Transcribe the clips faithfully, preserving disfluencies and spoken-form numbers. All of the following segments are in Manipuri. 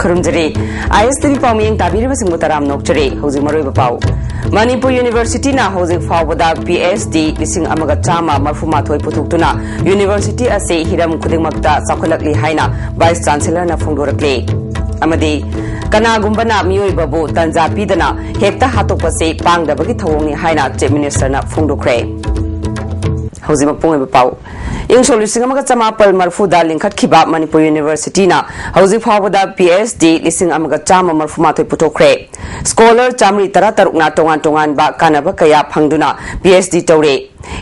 ꯈꯨꯔꯨꯝꯖꯔꯤ꯫ ꯑꯥꯏ ꯑꯦꯁ ꯇꯤ ꯚꯤ ꯄꯥꯎꯃꯤꯌꯦꯡ ꯇꯥꯕꯤꯔꯤꯕꯁꯤꯡꯕꯨ ꯇꯔꯥꯝꯅ ꯑꯣꯛꯆꯔꯤ꯫ ꯍꯧꯖꯤꯛ ꯃꯔꯨꯑꯣꯏꯕ ꯄꯥꯎ꯫ ꯃꯅꯤꯄꯨꯔ ꯌꯨꯅꯤꯚꯔꯁꯤꯇꯤꯅ ꯍꯧꯖꯤꯛ ꯐꯥꯎꯕꯗ ꯄꯤ ꯑꯩꯆ ꯗꯤ ꯂꯤꯁꯤꯡ ꯑꯃꯒ ꯆꯥꯝꯃ ꯃꯔꯤꯐꯨ ꯃꯥꯊꯣꯏ ꯄꯨꯊꯣꯛꯇꯨꯅ ꯌꯨꯅꯤꯚꯔꯁꯤꯇꯤ ꯑꯁꯤ ꯍꯤꯔꯝ ꯈꯨꯗꯤꯡꯃꯛꯇ ꯆꯥꯎꯈꯠꯂꯛꯂꯤ ꯍꯥꯏꯅ ꯚꯥꯏꯁ ꯆꯥꯟꯁꯦꯂꯔꯅ ꯐꯣꯡꯗꯣꯔꯛꯂꯤ꯫ ꯑꯃꯗꯤ ꯀꯅꯥꯒꯨꯝꯕꯅ ꯃꯤꯑꯣꯏꯕꯕꯨ ꯇꯟꯖꯥ ꯄꯤꯗꯅ ꯍꯦꯛꯇ ꯍꯥꯠꯇꯣꯛꯄꯁꯤ ꯄꯥꯡꯗꯕꯒꯤ ꯊꯧꯑꯣꯡꯅꯤ ꯍꯥꯏꯅ ꯆꯤꯐ ꯃꯤꯅꯤꯁꯇꯔꯅ ꯐꯣꯡꯗꯣꯛꯈ꯭ꯔꯦ꯫ ꯍꯧꯖꯤꯛ ꯃꯄꯨꯡ ꯑꯣꯏꯕ ꯄꯥꯎ꯫ ꯏꯪ ꯁꯣꯛ ꯂꯤꯁꯤꯡ ꯑꯃꯒ ꯆꯃꯥꯄꯜ ꯃꯔꯤꯐꯨꯗ ꯂꯤꯡꯈꯠꯈꯤꯕ ꯃꯅꯤꯄꯨꯔ ꯌꯨꯅꯤꯚꯔꯁꯤꯇꯤꯅ ꯍꯧꯖꯤꯛ ꯐꯥꯎꯕꯗ ꯄꯤ ꯑꯩꯆ ꯗꯤ ꯂꯤꯁꯤꯡ ꯑꯃꯒ ꯆꯥꯝꯃ ꯃꯔꯤꯐꯨ ꯃꯥꯊꯣꯏ ꯄꯨꯊꯣꯛꯈ꯭ꯔꯦ꯫ ꯁ꯭ꯀꯣꯂꯔ ꯆꯥꯃꯔꯤ ꯇꯔꯥ ꯇꯔꯨꯛꯅ ꯇꯣꯉꯥꯟ ꯇꯣꯉꯥꯟꯕ ꯀꯥꯟꯅꯕ ꯀꯌꯥ ꯐꯪꯗꯨꯅ ꯄꯤ ꯑꯩꯆ ꯗꯤ ꯇꯧꯔꯦ꯫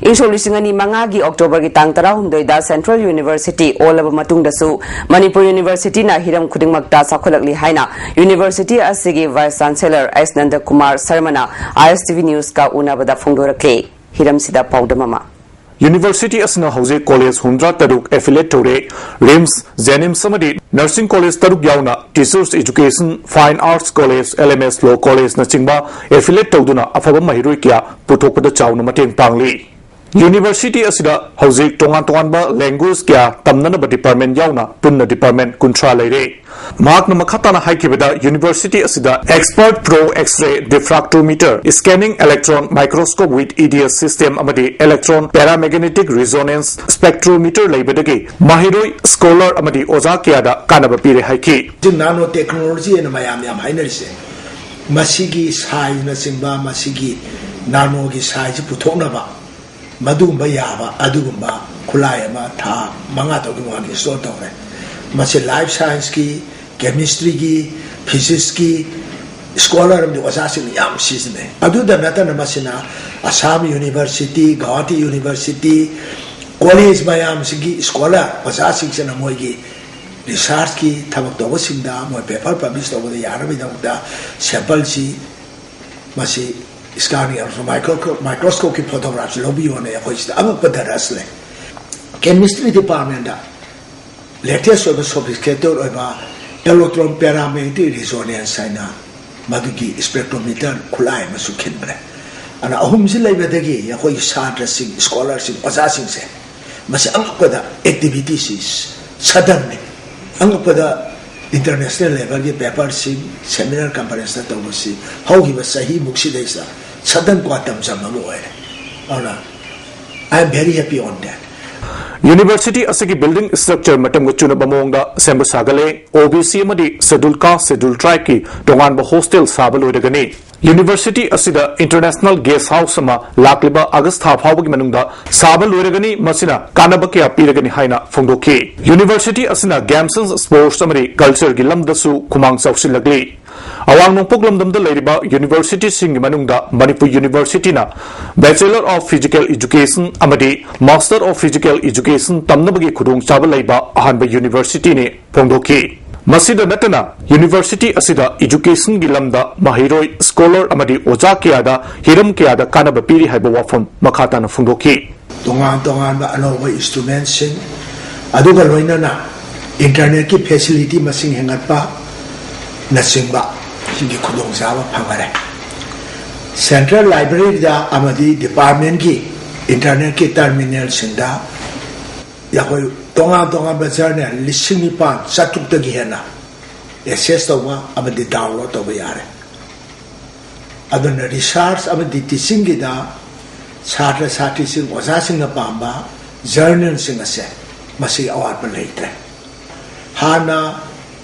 ꯏꯪ ꯁꯣꯛ ꯂꯤꯁꯤꯡ ꯑꯅꯤ ꯃꯉꯥꯒꯤ ꯑꯣꯛꯇꯣꯕꯔꯒꯤ ꯇꯥꯡ ꯇꯔꯥꯍꯨꯝꯗꯣꯏꯗ ꯁꯦꯟꯇ꯭ꯔꯦꯜ ꯌꯨꯅꯤꯚꯔꯁꯤꯇꯤ ꯑꯣꯜꯂꯕ ꯃꯇꯨꯡꯗꯁꯨ ꯃꯅꯤꯄꯨꯔ ꯌꯨꯅꯤꯚꯔꯁꯤꯇꯤꯅ ꯍꯤꯔꯝ ꯈꯨꯗꯤꯡꯃꯛꯇ ꯆꯥꯎꯈꯠꯂꯛꯂꯤ ꯍꯥꯏꯅ ꯌꯨꯅꯤꯚꯔꯁꯤꯇꯤ ꯑꯁꯤꯒꯤ ꯚꯥꯏꯁ ꯆꯥꯟꯁꯦꯂꯔ ꯑꯦꯁ ꯅꯟꯗꯀꯨꯃꯥꯔ ꯁꯔꯃꯅ ꯑꯥꯏ ꯑꯦꯁ ꯇꯤ ꯚꯤ ꯅ꯭ꯌꯨꯁꯀ ꯎꯅꯕꯗ ꯐꯣꯡꯗꯣꯔꯛꯈꯤ꯫ ꯍꯤꯔꯝꯁꯤꯗ ꯄꯥꯎꯗꯝ ꯑꯃ꯫ ꯌꯨꯅꯤꯚꯔꯁꯤꯇꯤ ꯑꯁꯤꯅ ꯍꯧꯖꯤꯛ ꯀꯣꯂꯦꯖ ꯍꯨꯝꯗ꯭ꯔꯥ ꯇꯔꯨꯛ ꯑꯦꯐꯤꯂꯦꯠ ꯇꯧꯔꯦ꯫ ꯔꯤꯝꯁ, ꯖꯦꯅꯤꯝꯁ ꯑꯃꯗꯤ ꯅꯔꯁꯤꯡ ꯀꯣꯂꯦꯖ ꯇꯔꯨꯛ ꯌꯥꯎꯅ ꯇꯤꯆꯔꯁ ꯑꯦꯖꯨꯀꯦꯁꯟ, ꯐꯥꯏꯟ ꯑꯥꯔꯠꯁ ꯀꯣꯂꯦꯖ, ꯑꯦꯜ ꯑꯦꯝ ꯑꯦꯁ ꯂꯣ ꯀꯣꯂꯦꯖꯅꯆꯤꯡꯕ ꯑꯦꯐꯤꯂꯦꯠ ꯇꯧꯗꯨꯅ ꯑꯐꯕ ꯃꯍꯩꯔꯣꯏ ꯀꯌꯥ ꯄꯨꯊꯣꯛꯄꯗ ꯆꯥꯎꯅ ꯃꯇꯦꯡ ꯄꯥꯡꯂꯤ꯫ ꯌꯨꯅꯤꯚꯔꯁꯤꯇꯤ ꯑꯁꯤꯗ ꯍꯧꯖꯤꯛ ꯇꯣꯉꯥꯟ ꯇꯣꯉꯥꯟꯕ ꯂꯦꯡꯒ꯭ꯋꯦꯖ ꯀꯌꯥ ꯇꯝꯅꯅꯕ ꯗꯤꯄꯥꯔꯠꯃꯦꯟ ꯌꯥꯎꯅ ꯄꯨꯟꯅ ꯗꯤꯄꯥꯔꯠꯃꯦꯟ ꯀꯨꯟꯊ꯭ꯔꯥ ꯂꯩꯔꯦ꯫ ꯃꯍꯥꯛꯅ ꯃꯈꯥ ꯇꯥꯅ ꯍꯥꯏꯈꯤꯕꯗ, ꯌꯨꯅꯤꯚꯔꯁꯤꯇꯤ ꯑꯁꯤꯗ expert pro X ray diffractometer, scanning electron microscope with E D S system ꯑꯃꯗꯤ ꯏꯂꯦꯛꯇ꯭ꯔꯣꯟ ꯄꯦꯔꯥꯃꯦꯒꯅꯦꯇꯤꯛ ꯔꯤꯖꯣꯅꯦꯟꯁ ꯁ꯭ꯄꯦꯛꯇ꯭ꯔꯣꯃꯤꯇꯔ ꯂꯩꯕꯗꯒꯤ ꯃꯍꯩꯔꯣꯏ, ꯁ꯭ꯀꯣꯂꯔ ꯑꯃꯗꯤ ꯑꯣꯖꯥ ꯀꯌꯥꯗ ꯀꯥꯟꯅꯕ ꯄꯤꯔꯦ ꯍꯥꯏꯈꯤ꯫ ꯍꯧꯖꯤꯛ ꯅꯥꯅꯣ ꯇꯦꯛꯅꯣꯂꯣꯖꯤ ꯍꯥꯏꯅ ꯃꯌꯥꯝ ꯌꯥꯝ ꯍꯥꯏꯅꯔꯤꯁꯦ, ꯃꯁꯤꯒꯤ ꯁꯥꯏꯖꯅꯆꯤꯡꯕ, ꯃꯁꯤꯒꯤ ꯅꯥꯅꯣꯒꯤ ꯁꯥꯏꯖꯁꯤ ꯄꯨꯊꯣꯛꯅꯕ ꯃꯗꯨꯒꯨꯝꯕ ꯌꯥꯕ ꯑꯗꯨꯒꯨꯝꯕ ꯈꯨꯠꯂꯥꯏ ꯑꯃ ꯊꯥ ꯃꯉꯥ ꯇꯔꯨꯛꯀꯤ ꯃꯃꯥꯡꯗ ꯏꯟꯁꯇꯣꯜ ꯇꯧꯔꯦ꯫ ꯃꯁꯤ ꯂꯥꯏꯐ ꯁꯥꯏꯟꯁꯀꯤ, ꯀꯦꯃꯤꯁꯇ꯭ꯔꯤꯒꯤ, ꯐꯤꯖꯤꯛꯁꯀꯤ ꯁ꯭ꯀꯣꯂꯔ ꯑꯃꯗꯤ ꯑꯣꯖꯥꯁꯤꯡꯅ ꯌꯥꯝ ꯁꯤꯖꯤꯟꯅꯩ꯫ ꯑꯗꯨꯗ ꯅꯠꯇꯅ ꯃꯁꯤꯅ Assam university, Gauhati university, college ꯃꯌꯥꯝꯁꯤꯒꯤ ꯁ꯭ꯀꯣꯂꯔ ꯑꯣꯖꯥꯁꯤꯡꯁꯤꯅ ꯃꯣꯏꯒꯤ ꯔꯤꯁꯥꯔꯆꯀꯤ ꯊꯕꯛ ꯇꯧꯕꯁꯤꯡꯗ ꯃꯣꯏ ꯄꯦꯄꯔ ꯄꯕ꯭ꯂꯤꯁ ꯇꯧꯕꯗ ꯌꯥꯅꯕꯒꯤꯗꯃꯛꯇ ꯁꯦꯝꯄꯜꯁꯤ ꯃꯁꯤ ꯁ꯭ꯀꯥꯅꯤꯡ ꯑꯃꯁꯨꯡ ꯃꯥꯏꯀ꯭ꯔꯣ-, ꯃꯥꯏꯀ꯭ꯔꯣꯁꯀꯣꯞꯀꯤ ꯐꯣꯇꯣꯒ꯭ꯔꯥꯐꯁꯤ ꯂꯧꯕꯤꯌꯣꯅ ꯑꯩꯈꯣꯏ ꯁꯤꯗ ꯑꯉꯛꯄꯗ ꯔꯁ ꯂꯩ꯫ ꯀꯦꯃꯤꯁꯇ꯭ꯔꯤ ꯗꯤꯄꯥꯔꯠꯃꯦꯟꯗ ꯂꯦꯇꯦꯁ ꯑꯣꯏꯕ, ꯁꯣꯐꯤꯁꯇꯤꯀꯦꯇꯦꯗ ꯑꯣꯏꯕ ꯏꯂꯦꯛꯇ꯭ꯔꯣꯟ ꯄꯦꯔꯥꯃꯦꯒꯅꯦꯇꯤꯛ ꯔꯤꯖꯣꯅꯦꯟꯁ ꯍꯥꯏꯅ ꯃꯗꯨꯒꯤ ꯁ꯭ꯄꯦꯛꯇ꯭ꯔꯣꯃꯤꯇꯔ ꯈꯨꯠꯂꯥꯏ ꯑꯃꯁꯨ ꯈꯤꯟꯕꯅꯦ꯫ ꯑꯗꯨꯅ ꯑꯍꯨꯝꯁꯤ ꯂꯩꯕꯗꯒꯤ ꯑꯩꯈꯣꯏꯒꯤ ꯁꯥꯇ꯭ꯔꯁꯤꯡ, ꯁ꯭ꯀꯣꯂꯔꯁꯤꯡ, ꯑꯣꯖꯥꯁꯤꯡꯁꯦ ꯃꯁꯤ ꯑꯉꯛꯄꯗ ꯑꯦꯛꯇꯤꯚꯤꯇꯤꯁꯤ ꯁꯗꯟꯅꯤ꯫ ꯑꯉꯛꯄꯗ International levelꯒꯤ paperꯁꯤꯡ, seminar conferenceꯇ ꯇꯧꯕꯁꯤ ꯍꯧꯈꯤꯕ ꯆꯍꯤꯃꯨꯛꯁꯤꯗꯩꯁꯤꯗ sudden quantum jump ꯑꯃ ꯑꯣꯏꯔꯦ꯫ ꯑꯗꯨꯅ I am very happy on that. University ꯑꯁꯤꯒꯤ building structure ꯃꯇꯝꯒ ꯆꯨꯅꯕ ꯃꯑꯣꯡꯗ ꯁꯦꯝꯕ ꯁꯥꯒꯠꯂꯦ꯫ ꯑꯣ ꯕꯤ ꯁꯤ ꯑꯃꯗꯤ Scheduled Caste, Scheduled Tribeꯀꯤ ꯇꯣꯉꯥꯟꯕ hostel ꯁꯥꯕ ꯂꯣꯏꯔꯒꯅꯤ꯫ University ꯑꯁꯤꯗ International Guest House ꯑꯃ ꯂꯥꯛꯂꯤꯕ ꯑꯥꯒꯁ ꯊꯥ ꯐꯥꯎꯕꯒꯤ ꯃꯅꯨꯡꯗ ꯁꯥꯕ ꯂꯣꯏꯔꯒꯅꯤ꯫ ꯃꯁꯤꯅ ꯀꯥꯟꯅꯕ ꯀꯌꯥ ꯄꯤꯔꯒꯅꯤ ꯍꯥꯏꯅ ꯐꯣꯡꯗꯣꯛꯈꯤ꯫ University ꯑꯁꯤꯅ Games, Sports ꯑꯃꯗꯤ Cultureꯒꯤ ꯂꯝꯗꯁꯨ ꯈꯨꯃꯥꯡ ꯆꯥꯎꯁꯤꯜꯂꯛꯂꯤ꯫ ꯑꯋꯥꯡ ꯅꯣꯡꯄꯣꯛ ꯂꯝꯗꯝꯗ ꯂꯩꯔꯤꯕ Universityꯁꯤꯡꯒꯤ ꯃꯅꯨꯡꯗ Manipur Universityꯅ Bachelor of Physical Education ꯑꯃꯗꯤ Master of Physical Education ꯇꯝꯅꯕꯒꯤ ꯈꯨꯗꯣꯡꯆꯥꯕ ꯂꯩꯕ ꯑꯍꯥꯟꯕ Universityꯅꯤ ꯐꯣꯡꯗꯣꯛꯈꯤ꯫ ꯃꯁꯤꯗ ꯅꯠꯇꯅ University ꯑꯁꯤꯗ Educationꯒꯤ ꯂꯝꯗ ꯃꯍꯩꯔꯣꯏ, scholar ꯑꯃꯗꯤ ꯑꯣꯖꯥ ꯀꯌꯥꯗ ꯍꯤꯔꯝ ꯀꯌꯥꯗ ꯀꯥꯟꯅꯕ ꯄꯤꯔꯤ ꯍꯥꯏꯕ ꯋꯥꯐꯝ ꯃꯈꯥ ꯇꯥꯅ ꯐꯣꯡꯗꯣꯛꯈꯤ꯫ ꯇꯣꯉꯥꯟ ꯇꯣꯉꯥꯟꯕ ꯑꯅꯧꯕ instrumentꯁꯤꯡ, ꯑꯗꯨꯒ ꯂꯣꯏꯅꯅ internetꯀꯤ facility ꯃꯁꯤꯡ ꯍꯦꯟꯒꯠꯄ ꯅꯆꯤꯡꯕ ꯁꯤꯡꯒꯤ ꯈꯨꯗꯣꯡꯆꯥꯕ ꯐꯪꯉꯔꯦ꯫ Central Libraryꯗ ꯑꯃꯗꯤ departmentꯀꯤ internetꯀꯤ terminalꯁꯤꯡꯗ ꯑꯩꯈꯣꯏ ꯇꯣꯉꯥꯟ ꯇꯣꯉꯥꯟꯕ journal ꯂꯤꯁꯤꯡ ꯅꯤꯄꯥꯟ ꯆꯥꯇ꯭ꯔꯨꯛꯇꯒꯤ ꯍꯦꯟꯅ access ꯇꯧꯕ ꯑꯃꯗꯤ download ꯇꯧꯕ ꯌꯥꯔꯦ꯫ ꯑꯗꯨꯅ research ꯑꯃꯗꯤ teachingꯒꯤꯗ ꯁꯥꯇ꯭ꯔ ꯁꯥꯇ꯭ꯔꯤꯁꯤꯡ ꯑꯣꯖꯥꯁꯤꯡꯅ ꯄꯥꯝꯕ journalꯁꯤꯡ ꯑꯁꯦ ꯃꯁꯤ ꯑꯋꯥꯠꯄ ꯂꯩꯇ꯭ꯔꯦ꯫ ꯍꯥꯟꯅ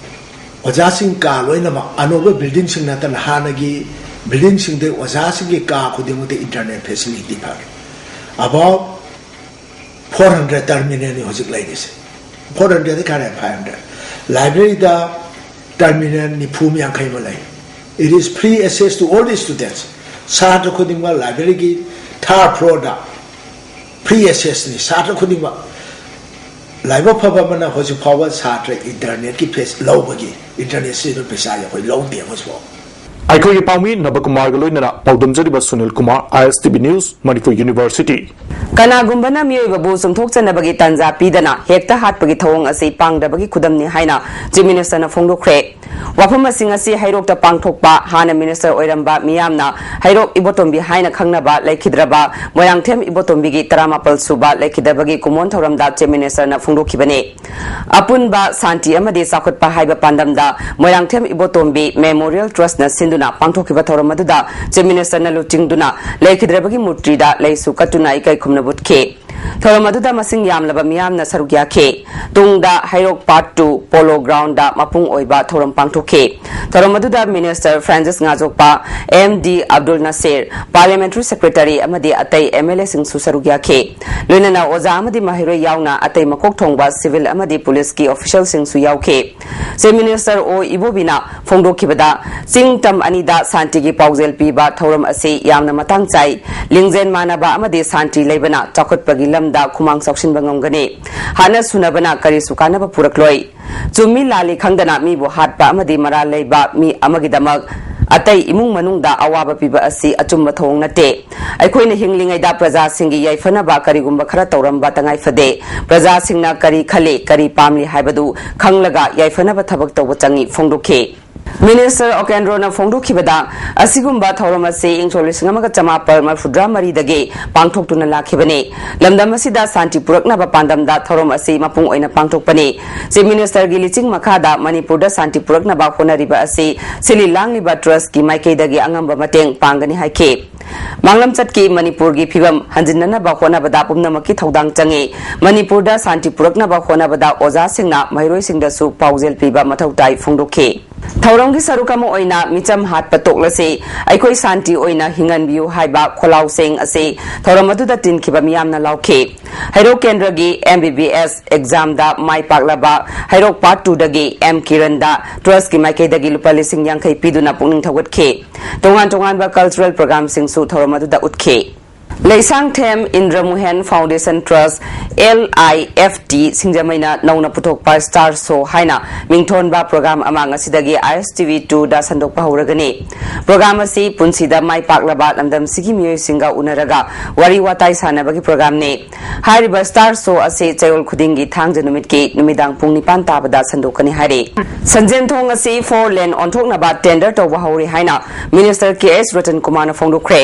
ꯑꯣꯖꯥꯁꯤꯡ ꯀꯥ ꯂꯣꯏꯅꯃꯛ ꯑꯅꯧꯕ buildingꯁꯤꯡ ꯅꯠꯇꯅ ꯍꯥꯟꯅꯒꯤ buildingꯁꯤꯡꯗ ꯑꯣꯖꯥꯁꯤꯡꯒꯤ ꯀꯥ ꯈꯨꯗꯤꯡꯃꯛꯇ internet facility ꯐꯪꯉꯦ꯫ About four hundred terminalꯅꯤ ꯍꯧꯖꯤꯛ ꯂꯩꯔꯤꯁꯦ꯫ Four hundredꯗꯤ ꯈꯔ ꯍꯦꯟꯅ five hundred꯫ Libraryꯗ terminal ꯅꯤꯐꯨ ꯌꯥꯡꯈꯩ ꯑꯃ ꯂꯩ꯫ It is free access to all the students꯫ ꯁꯥꯇ꯭ꯔ ꯈꯨꯗꯤꯡꯃꯛ libraryꯒꯤ third floorꯗ free accessꯅꯤ ꯁꯥꯇ꯭ꯔ ꯈꯨꯗꯤꯡꯃꯛ꯫ ꯂꯥꯏꯕꯛ ꯐꯕ ꯑꯃꯅ ꯍꯧꯖꯤꯛ ꯐꯥꯎꯕ ꯁꯥꯇ꯭ꯔ internetꯀꯤ fees ꯂꯧꯕꯒꯤ internet ꯁꯤꯖꯤꯟꯅꯕ ꯄꯩꯁꯥꯁꯦ ꯑꯩꯈꯣꯏ ꯂꯧꯗꯦ ꯍꯧꯖꯤꯛ ꯐꯥꯎ꯫ ꯑꯩꯈꯣꯏꯒꯤ ꯄꯥꯎꯃꯤ ꯅꯕꯀꯨꯃꯥꯔꯒ ꯂꯣꯏꯅꯅ ꯄꯥꯎꯗꯝꯖꯔꯤꯕ Sunil Kumar, I S T V News, Manipur University꯫ ꯀꯅꯥꯒꯨꯝꯕꯅ ꯃꯤꯑꯣꯏꯕꯕꯨ ꯆꯨꯝꯊꯣꯛꯆꯅꯕꯒꯤ ꯇꯥꯟꯖꯥ ꯄꯤꯗꯅ ꯍꯦꯛꯇ ꯍꯥꯠꯄꯒꯤ ꯊꯧꯑꯣꯡ ꯑꯁꯤ ꯄꯥꯡꯗꯕꯒꯤ ꯈꯨꯗꯝꯅꯤ ꯍꯥꯏꯅ Chief Minister ꯅ ꯐꯣꯡꯗꯣꯛꯈ꯭ꯔꯦ꯫ ꯋꯥꯐꯝ ꯑꯁꯤꯡ ꯑꯁꯤ ꯍꯩꯔꯣꯛꯇ ꯄꯥꯡꯊꯣꯛꯄ ꯍꯥꯟꯅ Minister ꯑꯣꯏꯔꯝꯕ ꯃꯤꯌꯥꯝꯅ ꯍꯩꯔꯣꯛ ꯏꯕꯣꯇꯣꯝꯕꯤ ꯍꯥꯏꯅ ꯈꯪꯅꯕ ꯂꯩꯈꯤꯗ꯭ꯔꯕ ꯃꯣꯏꯔꯥꯡꯊꯦꯝ ꯏꯕꯣꯇꯣꯝꯕꯤꯒꯤ ꯇꯔꯥꯃꯥꯄꯜ ꯁꯨꯕ ꯂꯩꯈꯤꯗꯕꯒꯤ ꯀꯨꯝꯑꯣꯟ ꯊꯧꯔꯝꯗ Chief Minister ꯅ ꯐꯣꯡꯗꯣꯛꯈꯤꯕꯅꯤ꯫ ꯑꯄꯨꯟꯕ ꯁꯥꯟꯇꯤ ꯑꯃꯗꯤ ꯆꯥꯎꯈꯠꯄ ꯍꯥꯏꯕ ꯄꯥꯟꯗꯝꯗ ꯃꯣꯏꯔꯥꯡꯊꯦꯝ ꯏꯕꯣꯇꯣꯝꯕꯤ Memorial Trust ꯅ ꯁꯤꯟꯗꯨꯅ ꯄꯥꯡꯊꯣꯛꯈꯤꯕ ꯊꯧꯔꯝ ꯑꯗꯨꯗ Chief Minister ꯅ ꯂꯨꯆꯤꯡꯗꯨꯅ ꯂꯩꯈꯤꯗ꯭ꯔꯕꯒꯤ ꯃꯨꯔꯇꯤꯗ ꯂꯩꯁꯨ ꯀꯠꯇꯨꯅ ꯏꯀꯥꯏ ꯈꯨꯝꯅꯕ ꯎꯠꯈꯤ꯫ ꯊꯧꯔꯝ ꯑꯗꯨꯗ ꯃꯁꯤꯡ ꯌꯥꯝꯂꯕ ꯃꯤꯌꯥꯝꯅ ꯁꯔꯨꯛ ꯌꯥꯈꯤ꯫ ꯇꯨꯡꯗ ꯍꯩꯔꯣꯛ Part two Polo Ground ꯗ ꯃꯄꯨꯡ ꯑꯣꯏꯕ ꯊꯧꯔꯝ ꯄꯥꯡꯊꯣꯛꯈꯤ꯫ ꯊꯧꯔꯝ ꯑꯗꯨꯗ Minister Francis ꯉꯥꯖꯣꯛꯄ, M D Abdul Nasir, Parliamentary Secretary ꯑꯃꯗꯤ ꯑꯇꯩ M L A ꯁꯤꯡꯁꯨ ꯁꯔꯨꯛ ꯌꯥꯈꯤ꯫ ꯂꯣꯏꯅꯅ ꯑꯣꯖꯥ ꯑꯃꯗꯤ ꯃꯍꯩꯔꯣꯏ ꯌꯥꯎꯅ ꯑꯇꯩ ꯃꯀꯣꯛ ꯊꯣꯡꯕ civil ꯑꯃꯗꯤ police ꯀꯤ official ꯁꯤꯡꯁꯨ ꯌꯥꯎꯈꯤ꯫ Chief Minister ꯑꯣ ꯏꯕꯣꯕꯤꯅ ꯐꯣꯡꯗꯣꯛꯈꯤꯕꯗ, ꯆꯤꯡ ꯇꯝ ꯑꯅꯤꯗ ꯁꯥꯟꯇꯤꯒꯤ ꯄꯥꯎꯖꯦꯜ ꯄꯤꯕ ꯊꯧꯔꯝ ꯑꯁꯤ ꯌꯥꯝꯅ ꯃꯇꯥꯡ ꯆꯥꯏ꯫ ꯂꯤꯡꯖꯦꯜ ꯃꯥꯟꯅꯕ ꯑꯃꯗꯤ ꯁꯥꯟꯇꯤ ꯂꯩꯕꯅ ꯆꯥꯎꯈꯠꯄꯒꯤ ꯂꯝꯗ ꯈꯨꯃꯥꯡ ꯆꯥꯎꯁꯤꯟꯕ ꯉꯝꯒꯅꯤ꯫ ꯍꯥꯠꯅ ꯁꯨꯅꯕꯅ ꯀꯔꯤꯁꯨ ꯀꯥꯟꯅꯕ ꯄꯨꯔꯛꯂꯣꯏ꯫ ꯆꯨꯝꯃꯤ ꯂꯥꯜꯂꯤ ꯈꯪꯗꯅ ꯃꯤꯕꯨ ꯍꯥꯠꯄ ꯑꯃꯗꯤ ꯃꯔꯥꯜ ꯂꯩꯕ ꯃꯤ ꯑꯃꯒꯤꯗꯃꯛ ꯑꯇꯩ ꯏꯃꯨꯡ ꯃꯅꯨꯡꯗ ꯑꯋꯥꯕ ꯄꯤꯕ ꯑꯁꯤ ꯑꯆꯨꯝꯕ ꯊꯧꯑꯣꯡ ꯅꯠꯇꯦ꯫ ꯑꯩꯈꯣꯏꯅ ꯍꯤꯡꯂꯤꯉꯩꯗ ꯄ꯭ꯔꯖꯥꯁꯤꯡꯒꯤ ꯌꯥꯏꯐꯅꯕ ꯀꯔꯤꯒꯨꯝꯕ ꯈꯔ ꯇꯧꯔꯝꯕ ꯇꯉꯥꯏ ꯐꯗꯦ꯫ ꯄ꯭ꯔꯖꯥꯁꯤꯡꯅ ꯀꯔꯤ ꯈꯜꯂꯤ, ꯀꯔꯤ ꯄꯥꯝꯂꯤ ꯍꯥꯏꯕꯗꯨ ꯈꯪꯂꯒ ꯌꯥꯏꯐꯅꯕ ꯊꯕꯛ ꯇꯧꯕ ꯆꯪꯏ ꯐꯣꯡꯗꯣꯛꯈꯤ꯫ Minister ꯑꯣꯀꯦꯟꯗ꯭ꯔꯣꯅ ꯐꯣꯡꯗꯣꯛꯈꯤꯕꯗ, ꯑꯁꯤꯒꯨꯝꯕ ꯊꯧꯔꯝ ꯑꯁꯤ ꯏꯪ ꯁꯣꯛ ꯂꯤꯁꯤꯡ ꯑꯃꯒ ꯆꯃꯥꯄꯜ ꯃꯔꯤꯐꯨꯇꯔꯥ ꯃꯔꯤꯗꯒꯤ ꯄꯥꯡꯊꯣꯛꯇꯨꯅ ꯂꯥꯛꯈꯤꯕꯅꯤ꯫ ꯂꯝꯗꯝ ꯑꯁꯤꯗ ꯁꯥꯟꯇꯤ ꯄꯨꯔꯛꯅꯕ ꯄꯥꯟꯗꯝꯗ ꯊꯧꯔꯝ ꯑꯁꯤ ꯃꯄꯨꯡ ꯑꯣꯏꯅ ꯄꯥꯡꯊꯣꯛꯄꯅꯤ꯫ Chief Minister ꯒꯤ ꯂꯤꯆꯤꯡ ꯃꯈꯥꯗ ꯃꯅꯤꯄꯨꯔꯗ ꯁꯥꯟꯇꯤ ꯄꯨꯔꯛꯅꯕ ꯍꯣꯠꯅꯔꯤꯕ ꯑꯁꯤ ꯁꯤꯜꯂꯤ ꯂꯥꯡꯂꯤꯕ Trust ꯀꯤ ꯃꯥꯏꯀꯩꯗꯒꯤ ꯑꯉꯝꯕ ꯃꯇꯦꯡ ꯄꯥꯡꯒꯅꯤ ꯍꯥꯏꯈꯤ꯫ ꯃꯥꯡꯂꯝꯆꯠꯀꯤ ꯃꯅꯤꯄꯨꯔꯒꯤ ꯐꯤꯕꯝ ꯍꯟꯖꯤꯟꯅꯅꯕ ꯍꯣꯠꯅꯕꯗ ꯄꯨꯝꯅꯃꯛꯀꯤ ꯊꯧꯗꯥꯡ ꯆꯪꯏ꯫ ꯃꯅꯤꯄꯨꯔꯗ ꯁꯥꯟꯇꯤ ꯄꯨꯔꯛꯅꯕ ꯍꯣꯠꯅꯕꯗ ꯑꯣꯖꯥꯁꯤꯡꯅ ꯃꯍꯩꯔꯣꯏꯁꯤꯡꯗꯁꯨ ꯄꯥꯎꯖꯦꯜ ꯄꯤꯕ ꯃꯊꯧ ꯇꯥꯏ ꯐꯣꯡꯗꯣꯛꯈꯤ꯫ ꯊꯧꯔꯝꯒꯤ ꯁꯔꯨꯛ ꯑꯃ ꯑꯣꯏꯅ ꯃꯤꯆꯝ ꯍꯥꯠꯄ ꯇꯣꯛꯂꯁꯤ, ꯑꯩꯈꯣꯏ ꯁꯥꯟꯇꯤ ꯑꯣꯏꯅ ꯍꯤꯡꯍꯟꯕꯤꯌꯨ ꯍꯥꯏꯕ ꯈꯣꯜꯂꯥꯎꯁꯦꯡ ꯑꯁꯤ ꯊꯧꯔꯝ ꯑꯗꯨꯗ ꯇꯤꯟꯈꯤꯕ ꯃꯤꯌꯥꯝꯅ ꯂꯥꯎꯈꯤ꯫ ꯍꯩꯔꯣꯛ ꯀꯦꯟꯗ꯭ꯔꯒꯤ M B B S exam ꯗ ꯃꯥꯏ ꯄꯥꯛꯂꯕ ꯍꯩꯔꯣꯛ Part two ꯗꯒꯤ M ꯀꯤꯔꯟꯗ Trust ꯀꯤ ꯃꯥꯏꯀꯩꯗꯒꯤ ꯂꯨꯄꯥ ꯂꯤꯁꯤꯡ ꯌꯥꯡꯈꯩ ꯄꯤꯗꯨꯅ ꯄꯨꯛꯅꯤꯡ ꯊꯧꯒꯠꯈꯤ꯫ ꯇꯣꯉꯥꯟ ꯇꯣꯉꯥꯟꯕ cultural program ꯁꯤꯡꯁꯨ ꯊꯧꯔꯝ ꯑꯗꯨꯗ ꯎꯠꯈꯤ꯫ ꯂꯩꯁꯥꯡꯊꯦꯝ ꯏꯟꯗ꯭ꯔꯃꯨꯍꯦꯟ ꯐꯥꯎꯟꯗꯦꯁꯟ ꯇ꯭ꯔꯁ, ꯑꯦꯜ ꯑꯥꯏ ꯑꯦꯐ ꯇꯤ, ꯁꯤꯡꯖꯃꯩꯅ ꯅꯧꯅ ꯄꯨꯊꯣꯛꯄ ꯁ꯭ꯇꯥꯔ ꯁꯣ ꯍꯥꯏꯅ ꯃꯤꯡꯊꯣꯟꯕ ꯄ꯭ꯔꯣꯒ꯭ꯔꯥꯝ ꯑꯃ ꯉꯁꯤꯗꯒꯤ ꯑꯥꯏ ꯑꯦꯁ ꯇꯤ ꯚꯤ ꯇꯨꯗ ꯁꯟꯗꯣꯛꯄ ꯍꯧꯔꯒꯅꯤ꯫ ꯄ꯭ꯔꯣꯒ꯭ꯔꯥꯝ ꯑꯁꯤ ꯄꯨꯟꯁꯤꯗ ꯃꯥꯏ ꯄꯥꯛꯂꯕ ꯂꯝꯗꯝꯁꯤꯒꯤ ꯃꯤꯑꯣꯏꯁꯤꯡꯒ ꯎꯅꯔꯒ ꯋꯥꯔꯤ ꯋꯥꯇꯥꯏ ꯁꯥꯟꯅꯕꯒꯤ ꯄ꯭ꯔꯣꯒ꯭ꯔꯥꯝꯅꯤ꯫ ꯍꯥꯏꯔꯤꯕ ꯁ꯭ꯇꯥꯔ ꯁꯣ ꯑꯁꯤ ꯆꯌꯣꯜ ꯈꯨꯗꯤꯡꯒꯤ ꯊꯥꯡꯖ ꯅꯨꯃꯤꯠꯀꯤ ꯅꯨꯃꯤꯗꯥꯡ ꯄꯨꯡ ꯅꯤꯄꯥꯟ ꯇꯥꯕꯗ ꯁꯟꯗꯣꯛꯀꯅꯤ ꯍꯥꯏꯔꯤ꯫ ꯁꯟꯖꯦꯟ ꯊꯣꯡ ꯑꯁꯤ ꯐꯣꯔ ꯂꯦꯟ ꯑꯣꯟꯊꯣꯛꯅꯕ ꯇꯦꯟꯗꯔ ꯇꯧꯕ ꯍꯧꯔꯦ ꯍꯥꯏꯅ ꯃꯤꯅꯤꯁꯇꯔ ꯀꯦ ꯑꯩꯆ ꯔꯇꯟ ꯀꯨꯃꯥꯔꯅ ꯐꯣꯡꯗꯣꯛꯈ꯭ꯔꯦ꯫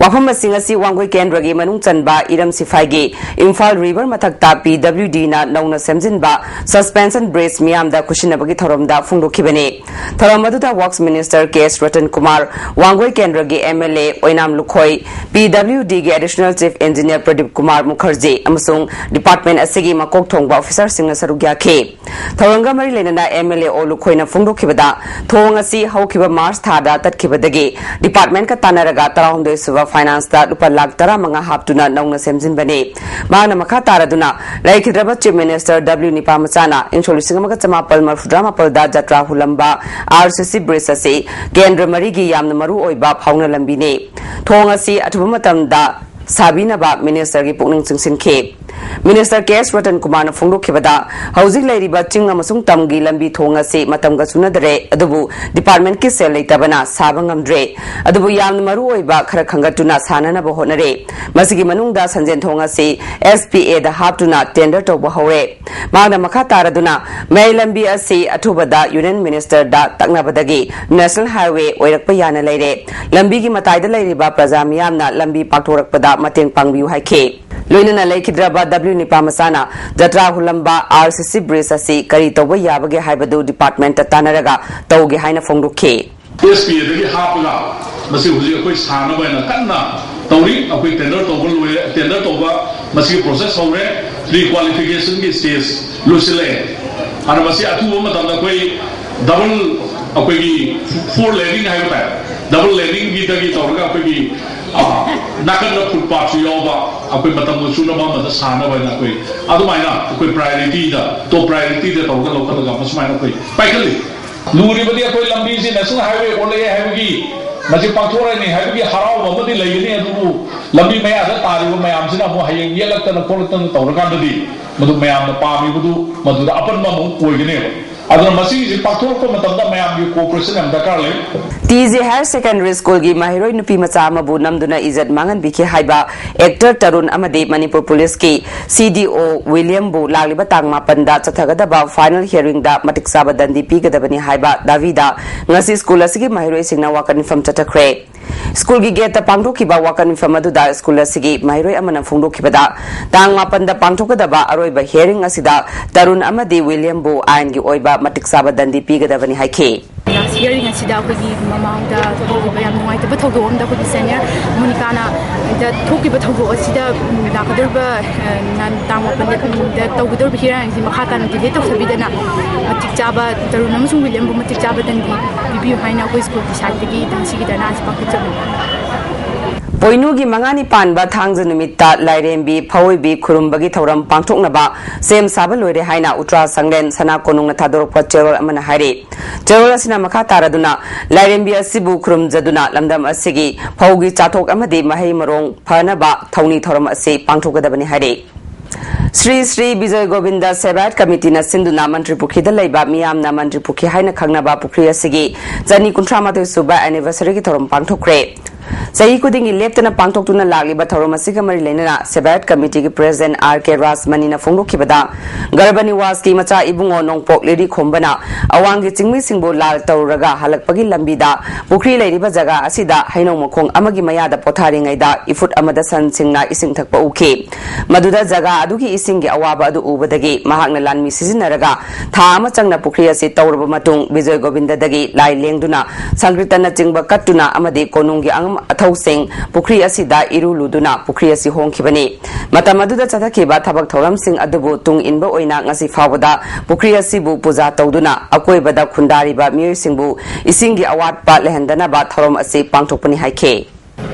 ꯋꯥꯐꯝꯁꯤꯡ ꯑꯁꯤ ꯋꯥꯡꯒꯣꯏ ꯀꯦꯟꯗ꯭ꯔꯒꯤ ꯃꯅꯨꯡ ꯆꯟꯕ ꯏꯔꯝ ꯁꯤꯐꯥꯏꯒꯤ ꯏꯝꯐꯥꯜ ꯔꯤꯚꯔ ꯃꯊꯛꯇ ꯄꯤ ꯗꯕ꯭ꯂꯤꯎ ꯗꯤꯅ ꯅꯧꯅ ꯁꯦꯝꯖꯤꯟꯕ ꯁꯁꯄꯦꯟꯁꯟ ꯕ꯭ꯔꯤꯖ ꯃꯤꯌꯥꯝꯗ ꯈꯨꯠꯁꯤꯟꯅꯕꯒꯤ ꯊꯧꯔꯝꯗ ꯐꯣꯡꯗꯣꯛꯈꯤꯕꯅꯤ꯫ ꯊꯧꯔꯝ ꯑꯗꯨꯗ works minister K S Ratan Kumar, Wangoi ꯀꯦꯟꯗ꯭ꯔꯒꯤ ꯑꯦꯝ ꯑꯦꯜ ꯑꯦ ꯑꯣꯏꯅꯥꯝ ꯂꯨꯈꯣꯏ, ꯄꯤ ꯗꯕ꯭ꯂꯤꯎ ꯗꯤꯒꯤ additional chief engineer Pradip Kumar Mukherjee ꯑꯃꯁꯨꯡ ꯗꯤꯄꯥꯔꯠꯃꯦꯟꯠ ꯑꯁꯤꯒꯤ ꯃꯀꯣꯛ ꯊꯣꯡꯕ ꯑꯣꯐꯤꯁꯥꯔꯁꯤꯡꯅ ꯁꯔꯨꯛ ꯌꯥꯈꯤ꯫ ꯊꯧꯔꯝꯒ ꯃꯔꯤ ꯂꯩꯅꯅ ꯑꯦꯝ ꯑꯦꯜ ꯑꯦ ꯑꯣ ꯂꯨꯈꯣꯏꯅ ꯐꯣꯡꯗꯣꯛꯈꯤꯕꯗ, ꯊꯣꯡ ꯑꯁꯤ ꯍꯧꯈꯤꯕ ꯃꯥꯔꯆ ꯊꯥꯗ ꯇꯠꯈꯤꯕꯗꯒꯤ ꯗꯤꯄꯥꯔꯠꯃꯦꯟꯠꯀ ꯇꯥꯟꯅꯔꯒ ꯇꯔꯥꯍꯨꯝꯗꯣꯏ ꯁꯨꯕ ꯐꯥꯏꯅꯥꯟꯁꯇ ꯂꯨꯄꯥ ꯂꯥꯈ ꯇꯔꯥꯃꯉꯥ ꯍꯥꯞꯇꯨꯅ ꯅꯧꯅ ꯁꯦꯝꯖꯤꯟꯕꯅꯤ꯫ ꯃꯍꯥꯛꯅ ꯃꯈꯥ ꯇꯥꯔꯗꯨꯅ, ꯂꯩꯈꯤꯗ꯭ꯔꯕ ꯆꯤꯐ ꯃꯤꯅꯤꯁꯇꯔ ꯗꯕ꯭ꯂꯤꯎ ꯅꯤꯄꯥꯃꯆꯥꯅ ꯏꯪ ꯁꯣꯛ ꯂꯤꯁꯤꯡ ꯑꯃꯒ ꯆꯃꯥꯄꯜ ꯃꯔꯤꯐꯨꯇꯔꯥ ꯃꯥꯄꯜꯗ ꯖꯇ꯭ꯔꯥ ꯍꯨꯜꯂꯝꯕ ꯑꯥꯔ ꯁꯤ ꯁꯤ ꯕ꯭ꯔꯤꯖ ꯑꯁꯤ ꯀꯦꯟꯗ꯭ꯔ ꯃꯔꯤꯒꯤ ꯌꯥꯝꯅ ꯃꯔꯨ ꯑꯣꯏꯕ ꯐꯥꯎꯅ ꯂꯝꯕꯤꯅꯤ꯫ ꯊꯣꯡ ꯑꯁꯤ ꯑꯊꯨꯕ ꯃꯇꯝꯗ ꯁꯥꯕꯤꯅꯕ ꯃꯤꯅꯤꯁꯇꯔꯒꯤ ꯄꯨꯛꯅꯤꯡ ꯆꯤꯡꯁꯤꯟꯈꯤ꯫ ꯃꯤꯅꯤꯁꯇꯔ ꯀꯦ ꯑꯦꯁ ꯔꯇꯟ ꯀꯨꯃꯥꯔꯅ ꯐꯣꯡꯗꯣꯛꯈꯤꯕꯗ, ꯍꯧꯖꯤꯛ ꯂꯩꯔꯤꯕ ꯆꯤꯡ ꯑꯃꯁꯨꯡ ꯇꯝꯒꯤ ꯂꯝꯕꯤ ꯊꯣꯡ ꯑꯁꯤ ꯃꯇꯝꯒ ꯆꯨꯅꯗꯔꯦ, ꯑꯗꯨꯕꯨ ꯗꯤꯄꯥꯔꯠꯃꯦꯟꯠꯀꯤ ꯁꯦꯜ ꯂꯩꯇꯕꯅ ꯁꯥꯕ ꯉꯝꯗ꯭ꯔꯦ꯫ ꯑꯗꯨꯕꯨ ꯌꯥꯝꯅ ꯃꯔꯨ ꯑꯣꯏꯕ ꯈꯔ ꯈꯟꯒꯠꯇꯨꯅ ꯁꯥꯅꯅꯕ ꯍꯣꯠꯅꯔꯦ꯫ ꯃꯁꯤꯒꯤ ꯃꯅꯨꯡꯗ ꯁꯟꯖꯦꯟ ꯊꯣꯡ ꯑꯁꯤ ꯑꯦꯁ ꯄꯤ ꯑꯦꯗ ꯍꯥꯞꯇꯨꯅ ꯇꯦꯟꯗꯔ ꯇꯧꯕ ꯍꯧꯔꯦ꯫ ꯃꯍꯥꯛꯅ ꯃꯈꯥ ꯇꯥꯔꯗꯨꯅ, ꯃꯌꯥꯏ ꯂꯝꯕꯤ ꯑꯁꯤ ꯑꯊꯨꯕꯗ ꯌꯨꯅꯤꯌꯟ ꯃꯤꯅꯤꯁꯇꯔꯗ ꯇꯛꯅꯕꯗꯒꯤ ꯅꯦꯁꯅꯦꯜ ꯍꯥꯏꯋꯦ ꯑꯣꯏꯔꯛꯄ ꯌꯥꯅ ꯂꯩꯔꯦ꯫ ꯂꯝꯕꯤꯒꯤ ꯃꯇꯥꯏꯗ ꯂꯩꯔꯤꯕ ꯄ꯭ꯔꯖꯥ ꯃꯤꯌꯥꯝꯅ ꯂꯝꯕꯤ ꯄꯥꯛꯊꯣꯔꯛꯄꯗ ꯃꯇꯦꯡ ꯄꯥꯡꯕꯤꯌꯨ ꯍꯥꯏꯈꯤ꯫ ꯂꯣꯏꯅꯅ ꯂꯩꯈꯤꯗ꯭ꯔꯕ ꯗꯕ꯭ꯂꯤꯎ ꯅꯤꯄꯥꯃꯆꯥꯅ ꯖꯇ꯭ꯔꯥ ꯍꯨꯜꯂꯝꯕ ꯑꯥꯔ ꯁꯤ ꯁꯤ ꯕ꯭ꯔꯤꯖ ꯑꯁꯤ ꯀꯔꯤ ꯇꯧꯕ ꯌꯥꯕꯒꯦ ꯍꯥꯏꯕꯗꯨ ꯗꯤꯄꯥꯔꯠꯃꯦꯟꯠꯇ ꯇꯥꯟꯅꯔꯒ ꯇꯧꯒꯦ ꯍꯥꯏꯅ ꯐꯣꯡꯗꯣꯛꯈꯤ꯫ ꯑꯦꯁ ꯄꯤ ꯑꯦꯗꯒꯤ ꯍꯥꯞꯄꯒ ꯃꯁꯤ ꯍꯧꯖꯤꯛ ꯑꯩꯈꯣꯏ ꯁꯥꯅꯕ ꯍꯥꯏꯅ ꯀꯟꯅ ꯇꯧꯔꯤ꯫ ꯑꯩꯈꯣꯏ ꯇꯦꯟꯗꯔ ꯇꯧꯕ ꯂꯣꯏꯔꯦ, ꯇꯦꯟꯗꯔ ꯇꯧꯕ ꯃꯁꯤꯒꯤ ꯄ꯭ꯔꯣꯁꯦꯁ ꯍꯧꯔꯦ, ꯄ꯭ꯔꯤ ꯀ꯭ꯋꯥꯂꯤꯐꯤꯀꯦꯁꯟꯒꯤ ꯁ꯭ꯇꯦꯖ ꯂꯣꯏꯁꯤꯜꯂꯛꯑꯦ꯫ ꯑꯗꯨꯅ ꯃꯁꯤ ꯑꯊꯨꯕ ꯃꯇꯝꯗ ꯑꯩꯈꯣꯏ ꯗꯕꯜ, ꯑꯩꯈꯣꯏꯒꯤ ꯐꯣꯔ ꯂꯦꯅꯤꯡ ꯍꯥꯏꯕ ꯇꯥꯏ, ꯗꯕꯜ ꯂꯦꯅꯤꯡꯒꯤꯗꯒꯤ ꯇꯧꯔꯒ ꯑꯩꯈꯣꯏꯒꯤ, ꯑ, ꯅꯥꯀꯟꯗ ꯐꯨꯠꯄꯥꯠꯁꯨ ꯌꯥꯎꯕ, ꯑꯩꯈꯣꯏ ꯃꯇꯝꯒ ꯆꯨꯅꯕ ꯑꯃꯗ ꯁꯥꯅꯕ ꯍꯥꯏꯅ ꯑꯩꯈꯣꯏ ꯑꯗꯨꯃꯥꯏꯅ ꯑꯩꯈꯣꯏ ꯄ꯭ꯔꯥꯏꯑꯣꯔꯤꯇꯤꯗ, ꯇꯣꯞ ꯄ꯭ꯔꯥꯏꯑꯣꯔꯤꯇꯤꯗ ꯇꯧꯔꯒ ꯂꯧꯈꯠꯂꯒ ꯃꯁꯨꯃꯥꯏꯅ ꯑꯩꯈꯣꯏ ꯄꯥꯏꯈꯠꯂꯤ꯫ ꯂꯨꯔꯤꯕꯗꯤ ꯑꯩꯈꯣꯏ ꯂꯝꯕꯤꯁꯤ ꯅꯦꯁꯅꯦꯜ ꯍꯥꯏꯋꯦ ꯑꯣꯜꯂꯛꯑꯦ ꯍꯥꯏꯕꯒꯤ ꯃꯁꯤ ꯄꯥꯡꯊꯣꯔꯛꯑꯅꯤ ꯍꯥꯏꯕꯒꯤ ꯍꯔꯥꯎꯕ ꯑꯃꯗꯤ ꯂꯩꯒꯅꯤ, ꯑꯗꯨꯕꯨ ꯂꯝꯕꯤ ꯃꯌꯥꯗ ꯇꯥꯔꯤꯕ ꯃꯌꯥꯝꯁꯤꯅ ꯑꯃꯨꯛ ꯍꯌꯦꯡ ꯌꯦꯠꯂꯛꯇꯅ ꯈꯣꯠꯂꯛꯇꯅ ꯇꯧꯔꯀꯥꯟꯗꯗꯤ ꯃꯗꯨ ꯃꯌꯥꯝꯅ ꯄꯥꯝꯃꯤꯕꯗꯨ ꯃꯗꯨꯗ ꯑꯄꯟꯕ ꯑꯃꯨꯛ ꯑꯣꯏꯒꯅꯦꯕ꯫ ꯑꯗꯨꯅ ꯃꯁꯤꯒꯤꯁꯤ ꯄꯥꯡꯊꯣꯔꯛꯄ ꯃꯇꯝꯗ ꯃꯌꯥꯝꯒꯤ cooperation ꯌꯥꯝ ꯗꯔꯀꯥꯔ ꯂꯩ꯫ ꯇꯤ ꯖꯦ Higher Secondary Schoolꯒꯤ ꯃꯍꯩꯔꯣꯏ ꯅꯨꯄꯤ ꯃꯆꯥ ꯑꯃꯕꯨ ꯅꯝꯗꯨꯅ ꯏꯖꯠ ꯃꯥꯡꯍꯟꯕꯤꯈꯤ ꯍꯥꯏꯕ actor ꯇꯔꯨꯟ ꯑꯃꯗꯤ ꯃꯅꯤꯄꯨꯔ ꯄꯨꯂꯤꯁꯀꯤ C D O ꯋꯤꯂꯤꯌꯝꯕꯨ ꯂꯥꯛꯂꯤꯕ ꯇꯥꯡ ꯃꯥꯄꯟꯗ ꯆꯠꯊꯒꯗꯕ final hearingꯗ ꯃꯇꯤꯛ ꯆꯥꯕ ꯗꯟꯗꯤ ꯄꯤꯒꯗꯕꯅꯤ ꯍꯥꯏꯕ ꯗꯥꯕꯤꯗ ꯉꯁꯤ ꯁ꯭ꯀꯨꯜ ꯑꯁꯤꯒꯤ ꯃꯍꯩꯔꯣꯏꯁꯤꯡꯅ ꯋꯥꯀꯠ ꯃꯤꯐꯝ ꯆꯠꯊꯈ꯭ꯔꯦ꯫ ꯁ꯭ꯀꯨꯜꯒꯤ ꯒꯦꯠꯇ ꯄꯥꯡꯊꯣꯛꯈꯤꯕ ꯋꯥꯀꯠ ꯃꯤꯐꯝ ꯑꯗꯨꯗ ꯁ꯭ꯀꯨꯜ ꯑꯁꯤꯒꯤ ꯃꯍꯩꯔꯣꯏ ꯑꯃꯅ ꯐꯣꯡꯗꯣꯛꯈꯤꯕꯗ, ꯇꯥꯡ ꯃꯥꯄꯟꯗ ꯄꯥꯡꯊꯣꯛꯀꯗꯕ ꯑꯔꯣꯏꯕ hearing ꯑꯁꯤꯗ ꯇꯔꯨꯟ ꯑꯃꯗꯤ ꯋꯤꯂꯤꯌꯝꯕꯨ ꯑꯥꯏꯟꯒꯤ ꯑꯣꯏꯕ ꯃꯇꯤꯛ ꯆꯥꯕ ꯗꯟꯗꯤ ꯄꯤꯒꯗꯕꯅꯤ ꯍꯥꯏꯈꯤ꯫ Last hearing ꯑꯁꯤꯗ ꯑꯩꯈꯣꯏꯒꯤ ꯃꯃꯥꯡꯗ ꯊꯣꯛꯈꯤꯕ ꯌꯥꯝ ꯅꯨꯡꯉꯥꯏꯇꯕ ꯊꯧꯗꯣꯛ ꯑꯃꯗ ꯑꯩꯈꯣꯏꯒꯤ senior ꯃꯣꯅꯤꯀꯥꯅ ꯗ ꯊꯣꯛꯈꯤꯕ ꯊꯧꯗꯣꯛ ꯑꯁꯤꯗ, ꯎꯝ, ꯂꯥꯛꯀꯗꯧꯔꯤꯕ, ꯑ, ꯅ-, ꯇꯥꯡ ꯃꯥꯄꯟꯗ ꯇꯧꯒꯗꯧꯔꯤꯕ hearing ꯑꯁꯤ ꯃꯈꯥ ꯇꯥꯅ delay ꯇꯧꯊꯕꯤꯗꯅ ꯃꯇꯤꯛ ꯆꯥꯕ ꯇꯔꯨꯟ ꯑꯃꯁꯨꯡ ꯋꯤꯂꯤꯌꯝꯕꯨ ꯃꯇꯤꯛ ꯆꯥꯕ ꯗꯟꯗꯤ ꯄꯤꯕꯤꯌꯨ ꯍꯥꯏꯅ ꯑꯩꯈꯣꯏ ꯁ꯭ꯀꯨꯜꯒꯤ sideꯇꯒꯤ ꯉꯁꯤꯒꯤ ꯙꯔꯅꯥ ꯑꯁꯤ ꯄꯥꯡꯊꯣꯛꯆꯕꯅꯤ꯫ ꯄꯣꯏꯅꯨꯒꯤ ꯃꯉꯥꯅꯤ ꯄꯥꯟꯕ ꯊꯥꯡꯖ ꯅꯨꯃꯤꯠꯇ ꯂꯥꯏꯔꯦꯝꯕꯤ ꯐꯥꯑꯣꯏꯕꯤ ꯈꯨꯔꯨꯝꯕꯒꯤ ꯊꯧꯔꯝ ꯄꯥꯡꯊꯣꯛꯅꯕ ꯁꯦꯝ ꯁꯥꯕ ꯂꯣꯏꯔꯦ ꯍꯥꯏꯅ ꯎꯇ꯭ꯔꯥ ꯁꯪꯂꯦꯟ ꯁꯅꯥ ꯀꯣꯅꯨꯡꯅ ꯊꯥꯗꯣꯔꯛꯄ ꯆꯦꯔꯣꯜ ꯑꯃꯅ ꯍꯥꯏꯔꯤ꯫ ꯆꯦꯔꯣꯜ ꯑꯁꯤꯅ ꯃꯈꯥ ꯇꯥꯔꯗꯨꯅ ꯂꯥꯏꯔꯦꯝꯕꯤ ꯑꯁꯤꯕꯨ ꯈꯨꯔꯨꯝꯖꯗꯨꯅ ꯂꯝꯗꯝ ꯑꯁꯤꯒꯤ ꯐꯧꯒꯤ ꯆꯥꯊꯣꯛ ꯑꯃꯗꯤ ꯃꯍꯩ ꯃꯔꯣꯡ ꯐꯅꯕ ꯊꯧꯅꯤ ꯊꯧꯔꯝ ꯑꯁꯤ ꯄꯥꯡꯊꯣꯛꯀꯗꯕꯅꯤ ꯍꯥꯏꯔꯤ꯫ ꯁ꯭ꯔꯤ ꯁ꯭ꯔꯤ ꯕꯤꯖꯣꯏ ꯒꯣꯕꯤꯟꯗ ꯁꯦꯕꯥꯌꯠ ꯀꯃꯤꯇꯤꯅ ꯁꯤꯟꯗꯨꯅ ꯃꯟꯇ꯭ꯔꯤ ꯄꯨꯈ꯭ꯔꯤꯗ ꯂꯩꯕ ꯃꯤꯌꯥꯝꯅ ꯃꯟꯇ꯭ꯔꯤ ꯄꯨꯈ꯭ꯔꯤ ꯍꯥꯏꯅ ꯈꯪꯅꯕ ꯄꯨꯈ꯭ꯔꯤ ꯑꯁꯤꯒꯤ ꯆꯅꯤ ꯀꯨꯟꯊ꯭ꯔꯥ ꯃꯥꯊꯣꯏ ꯁꯨꯕ anniversaryꯒꯤ ꯊꯧꯔꯝ ꯄꯥꯡꯊꯣꯛꯈ꯭ꯔꯦ꯫ ꯆꯍꯤ ꯈꯨꯗꯤꯡꯒꯤ ꯂꯦꯞꯇꯅ ꯄꯥꯡꯊꯣꯛꯇꯨꯅ ꯂꯥꯛꯂꯤꯕ ꯊꯧꯔꯝ ꯑꯁꯤꯒ ꯃꯔꯤ ꯂꯩꯅꯅ ꯁꯦꯕꯥꯌꯠ ꯀꯃꯤꯇꯤꯒꯤ president R K ꯔꯥꯖꯃꯅꯤꯅ ꯐꯣꯡꯗꯣꯛꯈꯤꯕꯗ, ꯒꯔꯚ ꯅꯤꯋꯥꯁꯀꯤ ꯃꯆꯥ ꯏꯕꯨꯡꯉꯣ ꯅꯣꯡꯄꯣꯛ ꯂꯤꯔꯤ ꯈꯣꯝꯕꯅ ꯑꯋꯥꯡꯒꯤ ꯆꯤꯡꯃꯤꯁꯤꯡꯕꯨ ꯂꯥꯜ ꯇꯧꯔꯨꯔꯒ ꯍꯜꯂꯛꯄꯒꯤ ꯂꯝꯕꯤꯗ ꯄꯨꯈ꯭ꯔꯤ ꯂꯩꯔꯤꯕ ꯖꯒꯥ ꯑꯁꯤꯗ ꯍꯩꯅꯧ ꯃꯈꯣꯡ ꯑꯃꯒꯤ ꯃꯌꯥꯗ ꯄꯣꯊꯥꯔꯤꯉꯩꯗ ꯏꯐꯨꯠ ꯑꯃꯗ ꯁꯟꯁꯤꯡꯅ ꯏꯁꯤꯡ ꯊꯛꯄ ꯎꯈꯤ꯫ ꯃꯗꯨꯗ ꯖꯒꯥ ꯑꯗꯨꯒꯤ ꯏꯁꯤꯡꯒꯤ ꯑꯋꯥꯕ ꯑꯗꯨ ꯎꯕꯗꯒꯤ ꯃꯍꯥꯛꯅ ꯂꯥꯟꯃꯤ ꯁꯤꯖꯤꯟꯅꯔꯒ ꯊꯥ ꯑꯃ ꯆꯪꯅ ꯄꯨꯈ꯭ꯔꯤ ꯑꯁꯤ ꯇꯧꯔꯕ ꯃꯇꯨꯡ, ꯕꯤꯖꯣꯏ ꯒꯣꯕꯤꯟꯗꯗꯒꯤ ꯂꯥꯏ ꯂꯦꯡꯗꯨꯅ, ꯁꯪꯀ꯭ꯔꯤꯇꯅꯆꯤꯡꯕ ꯀꯠꯇꯨꯅ ꯑꯃꯗꯤ ꯀꯣꯅꯨꯡꯒꯤ ꯑꯉꯝ ꯑꯊꯧꯁꯤꯡ ꯄꯨꯈ꯭ꯔꯤ ꯑꯁꯤꯗ ꯏꯔꯨ ꯂꯨꯗꯨꯅ ꯄꯨꯈ꯭ꯔꯤ ꯑꯁꯤ ꯍꯣꯡꯈꯤꯕꯅꯤ꯫ ꯃꯇꯝ ꯑꯗꯨꯗ ꯆꯠꯊꯈꯤꯕ ꯊꯕꯛ ꯊꯧꯔꯝꯁꯤꯡ ꯑꯗꯨꯕꯨ ꯇꯨꯡ ꯏꯟꯕ ꯑꯣꯏꯅ ꯉꯁꯤ ꯐꯥꯎꯕꯗ ꯄꯨꯈ꯭ꯔꯤ ꯑꯁꯤꯕꯨ ꯄꯨꯖꯥ ꯇꯧꯗꯨꯅ ꯑꯀꯣꯏꯕꯗ ꯈꯨꯟꯗꯥꯔꯤꯕ ꯃꯤꯑꯣꯏꯁꯤꯡꯕꯨ ꯏꯁꯤꯡꯒꯤ ꯑꯋꯥꯠꯄ ꯂꯩꯍꯟꯗꯅꯕ ꯊꯧꯔꯝ ꯑꯁꯤ ꯄꯥꯡꯊꯣꯛꯄꯅꯤ ꯍꯥꯏꯈꯤ꯫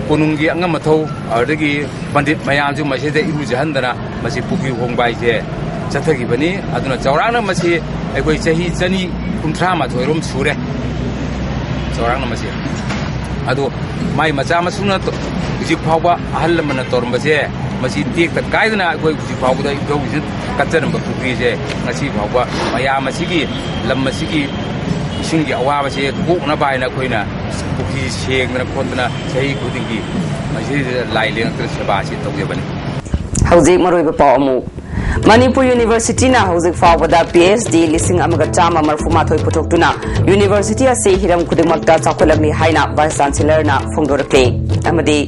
ꯀꯣꯅꯨꯡꯒꯤ ꯑꯉꯝ ꯑꯊꯧ, ꯑꯗꯨꯗꯒꯤ ꯄꯟꯗꯤꯠ ꯃꯌꯥꯝꯁꯨ ꯃꯁꯤꯗ ꯏꯔꯨꯖꯍꯟꯗꯅ ꯃꯁꯤ ꯄꯨꯈ꯭ꯔꯤ ꯍꯣꯡꯕ ꯍꯥꯏꯁꯦ ꯆꯠꯊꯈꯤꯕꯅꯤ꯫ ꯑꯗꯨꯅ ꯆꯥꯎꯔꯥꯛꯅ ꯃꯁꯤ ꯑꯩꯈꯣꯏ ꯆꯍꯤ ꯆꯅꯤ ꯀꯨꯟꯊ꯭ꯔꯥ ꯃꯥꯊꯣꯏꯔꯣꯝ ꯁꯨꯔꯦ, ꯆꯥꯎꯔꯥꯛꯅ ꯃꯁꯤ꯫ ꯑꯗꯣ ꯃꯥꯏ ꯃꯆꯥ ꯃꯁꯨꯅ ꯇ-, ꯍꯧꯖꯤꯛ ꯐꯥꯎꯕ ꯑꯍꯜ ꯂꯃꯟꯅ ꯇꯧꯔꯝꯕꯁꯦ, ꯃꯁꯤ ꯇꯦꯛꯇ ꯀꯥꯏꯗꯅ ꯑꯩꯈꯣꯏ ꯍꯧꯖꯤꯛ ꯐꯥꯎꯕꯗ ꯏꯙꯧꯒꯤꯁꯤꯅ ꯀꯠꯆꯔꯝꯕ ꯄꯨꯈ꯭ꯔꯤꯁꯦ ꯉꯁꯤ ꯐꯥꯎꯕ ꯃꯌꯥꯝ ꯑꯁꯤꯒꯤ, ꯂꯝ ꯑꯁꯤꯒꯤ ꯏꯁꯤꯡꯒꯤ ꯑꯋꯥꯕꯁꯦ ꯀꯣꯛꯅꯕ ꯍꯥꯏꯅ ꯑꯩꯈꯣꯏꯅ ꯄꯨꯈ꯭ꯔꯤ ꯁꯦꯡꯗꯅ ꯈꯣꯠꯇꯅ ꯆꯍꯤ ꯈꯨꯗꯤꯡꯒꯤ ꯃꯁꯤꯗ ꯂꯥꯏ ꯂꯦꯡꯉꯛꯇꯅ ꯁꯦꯕꯥꯁꯤ ꯇꯧꯖꯕꯅꯤ꯫ ꯍꯧꯖꯤꯛ ꯃꯔꯨꯑꯣꯏꯕ ꯄꯥꯎ ꯑꯃꯨꯛ꯫ ꯃꯅꯤꯄꯨꯔ ꯌꯨꯅꯤꯚꯔꯁꯤꯇꯤꯅ ꯍꯧꯖꯤꯛ ꯐꯥꯎꯕꯗ ꯄꯤ ꯑꯩꯆ ꯗꯤ ꯂꯤꯁꯤꯡ ꯑꯃꯒ ꯆꯥꯝꯃ ꯃꯔꯐꯨ ꯃꯥꯊꯣꯏ ꯄꯨꯊꯣꯛꯇꯨꯅ ꯌꯨꯅꯤꯚꯔꯁꯤꯇꯤ ꯑꯁꯤ ꯍꯤꯔꯝ ꯈꯨꯗꯤꯡꯃꯛꯇ ꯆꯥꯎꯈꯠꯂꯝꯃꯤ ꯍꯥꯏꯅ ꯚꯥꯏꯁ ꯆꯥꯟꯁꯦꯂꯔꯅ ꯐꯣꯡꯗꯣꯔꯛꯂꯤ꯫ ꯑꯃꯗꯤ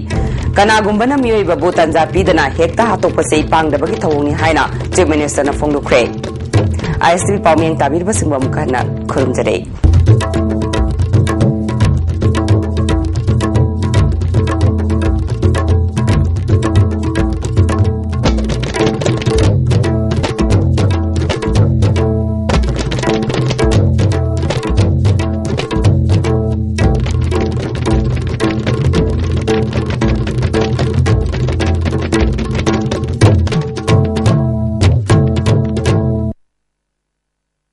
ꯀꯅꯥꯒꯨꯝꯕꯅ ꯃꯤꯑꯣꯏꯕꯕꯨ ꯇꯥꯟꯖꯥ ꯄꯤꯗꯅ ꯍꯦꯛꯇ ꯍꯥꯠꯇꯣꯛꯄꯁꯤ ꯄꯥꯡꯗꯕꯒꯤ ꯊꯧꯑꯣꯡꯅꯤ ꯍꯥꯏꯅ ꯆꯤꯐ ꯃꯤꯅꯤꯁꯇꯔꯅ ꯐꯣꯡꯗꯣꯛꯈ꯭ꯔꯦ꯫ ꯑꯥꯏ ꯑꯦꯁ ꯇꯤ ꯚꯤ ꯄꯥꯎꯃꯤ ꯇꯥꯕꯤꯔꯤꯕꯁꯤꯡꯕꯨ ꯑꯃꯨꯛ ꯍꯟꯅ ꯈꯨꯔꯨꯝꯖꯔꯤ꯫